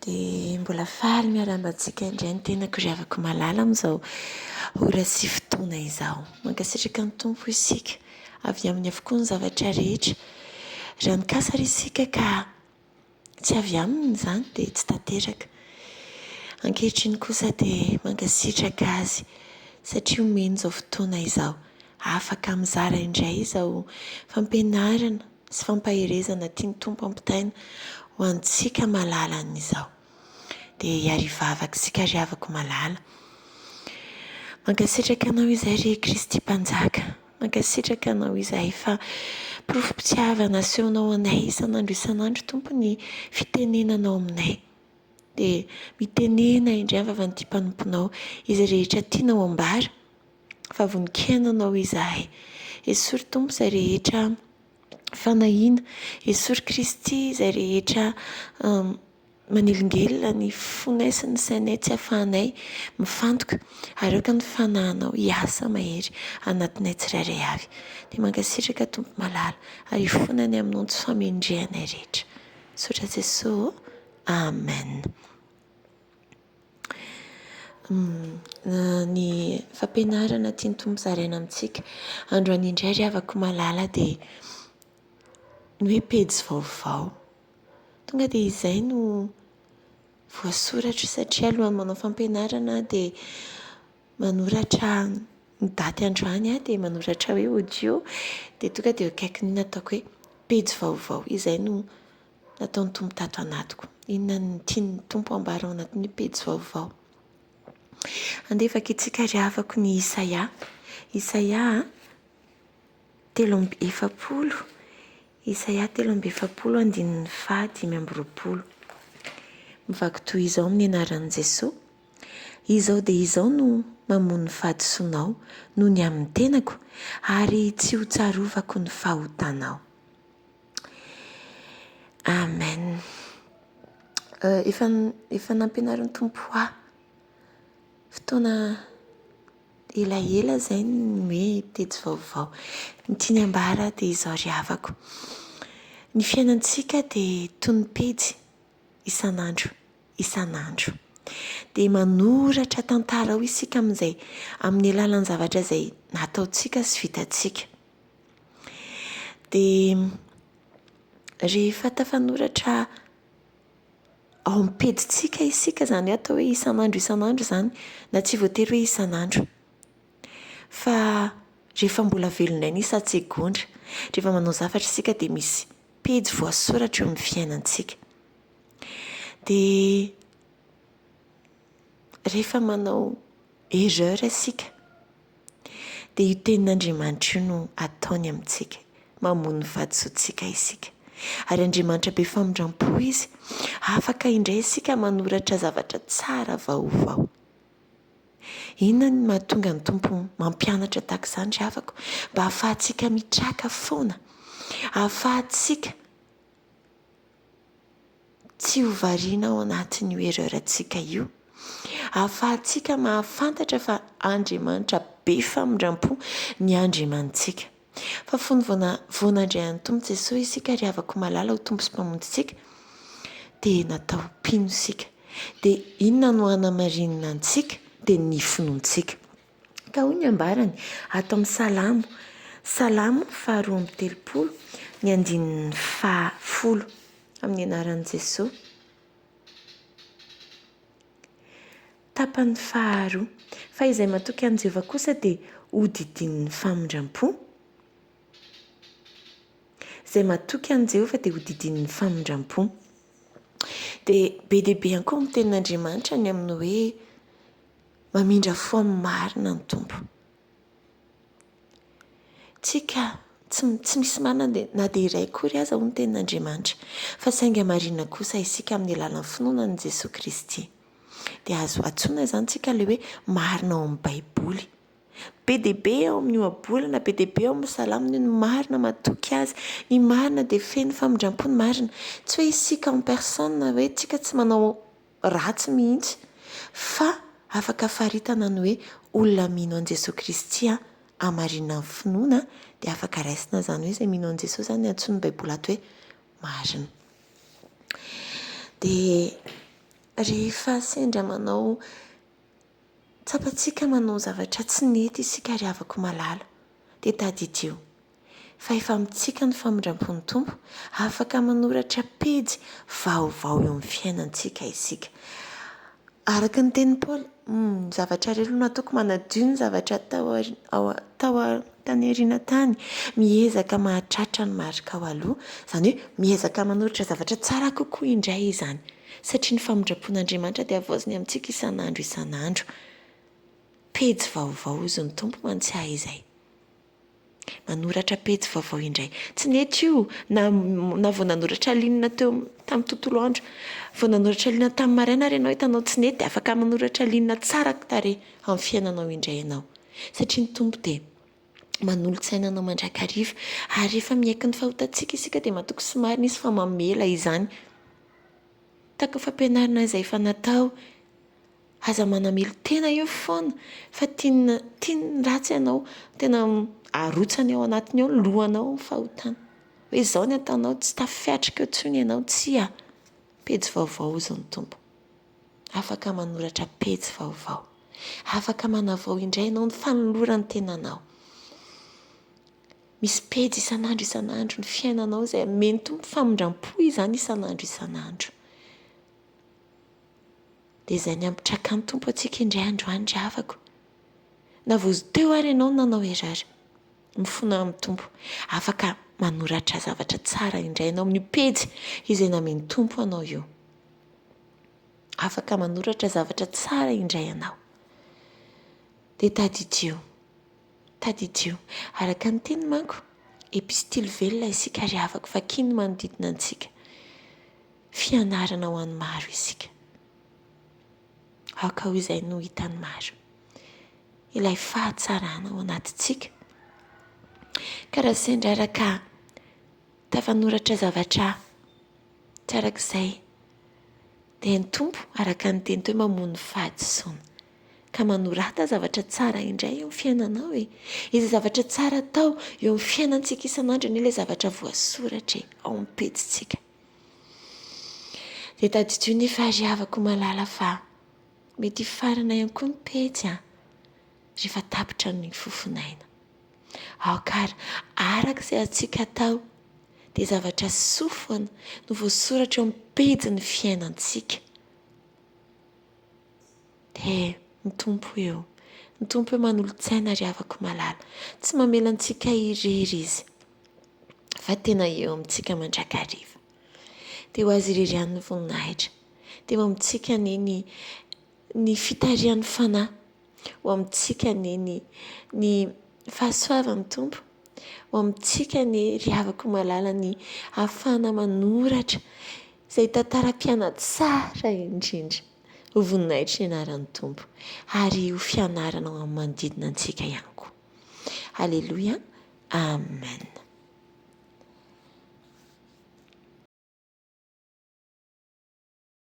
Dia mbola faly miarahaba antsika indray ny tenako ry havako malala amin'izao ora sy fotoana izao. Mankasitraka ny Tompo isika, avy aminy avokoa ny zavatra rehetra. Raha nikasa ary isika ka tsy avy aminy izany dia tsy tanteraka. Ankehitriny kosa dia mankasitraka Azy satria omeny izao fotoana izao. Afaka mizara indray izao fampianarana sy fampaherezana tian'ny Tompo ampitaina ho antsika malalan'izao. Dia hiarivavaka isika ry havako malala. Mankasitraka Anao izay ry Kristy Mpanjaka. Mankasitraka Anao izahay fa porofom-pitiavana asehonao anay isan'andro isan'andro Tompo ny fitenenanao aminay. Dia mitenena indray amin'ny vavan'ity mpanomponao izay rehetra tianao ambara. Fa vonon-kiaina Anao izahay. Esory Tompo izay rehetra fanahiana. Esory Kristy izay rehetra manelingelina ny fonay sy ny sainay tsy ahafahanay mifantoka. Ary aoka ny Fanahinao hiasa mahery anatinay tsirairay avy. Dia mankasitraka Tompo malala ary hifona ny aminao ny tsy fahamendrehanay rehetra. Misaotra Jesoa ô. Amen. Ny fampianarana tian'ny Tompo zaraina amintsika androany indray ry havako malala dia ny hoe pejy vaovao. Tonga dia izay no voasoratro satria alohan'ny manao fampianarana aho dia manoratra ny daty androany aho dia manoratra hoe audio dia tonga dia eo akaikiny eo nataoko hoe pejy vaovao. Izay no nataon'ny Tompo tato anatiko. Inona no tian'ny Tompo ambara ao anatin'ny pejy vaovao? Andeha vakintsika ry havako ny Isaia. Isaia 43, Isaia 43 andininy faha 25. Mivaky toy izao amin'ny anaran'i Jesoa. Izao dia izao no mamono ny fahadisoanao noho ny amin'ny tenako, ary tsy ho tsarovako ny fahotanao. Amen. Efa efa nampianarin'ny Tompo ahy fotoana elaela izay ny hoe pejy vaovao. Ny tiany ambara dia izao ry havako, ny fiainantsika dia toy ny pejy isan'andro isan'andro. Dia manoratra tantara ao isika amin'izay amin'ny alalan'ny zavatra izay nataontsika sy vitantsika. Dia rehefa tafanoratra ao amin'ny pejintsika isika, izany hoe atao hoe isan'andro isan'andro izany, na tsy voatery hoe isan'andro, fa rehefa mbola velon'aina isan-tsegondra, rehefa manao zavatra isika dia misy pejy voasoratra eo amin'ny fiainantsika. Dia rehefa manao erreur isika dia io tenin'Andriamanitra io no ataony amintsika, mamono ny fahadisoantsika isika. Ary Andriamanitra be famindram-po Izy, afaka indray isika manoratra zavatra tsara vaovao. Inona no mahatonga ny Tompo mampianatra tahaka izany ry havako? Mba hahafahantsika mitraka foana, hahafahantsika Tsy ho variana ao anatin'io erreur-ntsika io. Ahafahantsika mahafantatra fa Andriamanitra be famindram-po ny Andriamanitsika. Fa fony vao na, vao nandray an'ny Tompo Jesoa isika ry havako malala ho Tompo sy Mpamonjintsika, dia natao ho mpino isika. Dia inona no hanamarinina antsika? Dia ny finoantsika. Ka hoy ny ambarany ato amin'ny Salamo, Salamo faharoa amby 30, ny andininy fahafolo, amin'ny anaran'i Jesoa. Tapany faharoa. Fa izay matoky an'i Jehovah kosa dia hodidinin'ny famindram-po. Izay matoky an'i Jehovah dia hodidinin'ny famindram-po. Dia be dia be ihany koa amin'ny tenin'Andriamanitra ny amin'ny hoe Mamindra fo amin'ny marina ny Tompo. Tsika tsy tsy misy marina dia na dia iray akory aza hoy ny tenin'Andriamanitra, fa saingy hamarina kosa isika amin'ny alalan'ny finoana an'i Jesoa Kristy. Dia azo antsoina izany tsika ilay hoe marina ao amin'ny Baiboly. Be dia be ao amin'ny ohabolana, be dia be ao amin'ny salamo ny marina matoky azy. Ny marina dia feno famindram-po ny marina. Tsy hoe isika en personne hoe tsika tsy manao ratsy mihitsy fa afaka faritana ny hoe olona mino an'i Jesoa Kristy hamarina ny finoana dia afaka raisina izany hoe izay mino an'i Jesoa izany antsoin'ny baiboly ato hoe marina. Dia. Rehefa sendra manao, tsapantsika manao zavatra tsy nety isika ry havako malala, dia tadidio fa efa amintsika ny famindram-pon'ny Tompo, afaka manoratra pejy vaovao eo amin'ny fiainantsika isika. Araka ny tenin'i Paoly, ny zavatra rehetra no ataoko, manadio ny zavatra tao tao tany aoriana tany, miezaka mahatratra ny marika ao aloha, izany hoe miezaka manoratra zavatra tsara kokoa indray izany, satria ny famindram-pon'Andriamanitra dia havaoziny amintsika isan'andro isan'andro. Pejy vaovao hozy ny Tompo mantsy ahy izay. Manoratra pejy vaovao indray. Tsy nety io na na vao nanoratra ligne teo tamin'ny tontolo andro, vao nanoratra ligne tamin'ny maraina ary ianao hitanao tsy nety dia afaka manoratra ligne tsara tarehy amin'ny fiainanao indray ianao. Satria ny Tompo dia manolo-tsaina anao mandrakariva ary rehefa miaiky ny fahotantsika isika dia matoky sy marina Izy fa mamela izany. Tahaka ny fampianarana izay efa natao. Aza manamelo-tena eo foana fa tiany tiany ratsy ianao, tena arotsany ao anatiny ao ny lohanao ny fahotana. Hoe izao ny ataonao, tsy tafiatrika eo intsony ianao, tsia. Pejy vaovao hozy ny Tompo. Afaka manoratra pejy vaovao. Afaka manavao indray ianao ny fanoloran-tenanao. Misy pejy isan'andro isan'andro ny fiainanao izay amen'ny Tompo famindram-po izany isan'andro isan'andro. Dia izay ny hampitrakan'ny Tompo antsika indray androany ry havako. Na vao teo ary ianao no nanao erreur, mifona amin'ny Tompo. Afaka manoratra zavatra tsara indray ianao amin'io pejy izay namen'ny Tompo anao io. Afaka manoratra zavatra tsara indray ianao. Dia tadidio, tadidio. Araka ny teny manko, epistily velona isika ry havako, vakio ny manodidina antsika. Fianarana ho an'ny maro isika. Aoka ho izay no hitan'ny maro. Ilay fahatsarana ao anatintsika. Ka raha sendra araka tafanoratra zavatra tsy araka izay, dia ny Tompo araka ny teny teo hoe mamono fahadisoana. Ka manorata zavatra tsara indray eo amin'ny fiainanao e. Izay zavatra tsara atao eo amin'ny fiainantsika isan'andro anie ilay zavatra voasoratra e, ao amin'ny pejintsika. Dia tadidio nefa ry havako malala fa mety hifarana ihany koa ny pejy an, rehefa tapitra ny fofon'aina. Aoka ary, araka izay azontsika atao, dia zavatra soa foana no voasoratra eo amin'ny pejin'ny fiainantsika. Dia ny Tompo eo, ny Tompo eo manolo-tsaina ry havako malala, tsy mamela antsika irery Izy. fa tena eo amintsika mandrakariva. Dia ho Azy irery ihany ny voninahitra. Dia ho amintsika anie ny ny fitarihan'ny Fanahy, ho amintsika anie ny ny fahasoavan'ny Tompo, ho amintsika anie ry havako malala ny ahafahana manoratra izay tantaram-piainana tsara indrindra ho voninahitry ny anaran'ny Tompo ary ho fianarana ho amin'ny manodidina antsika ihany koa. Aleloia. Amen.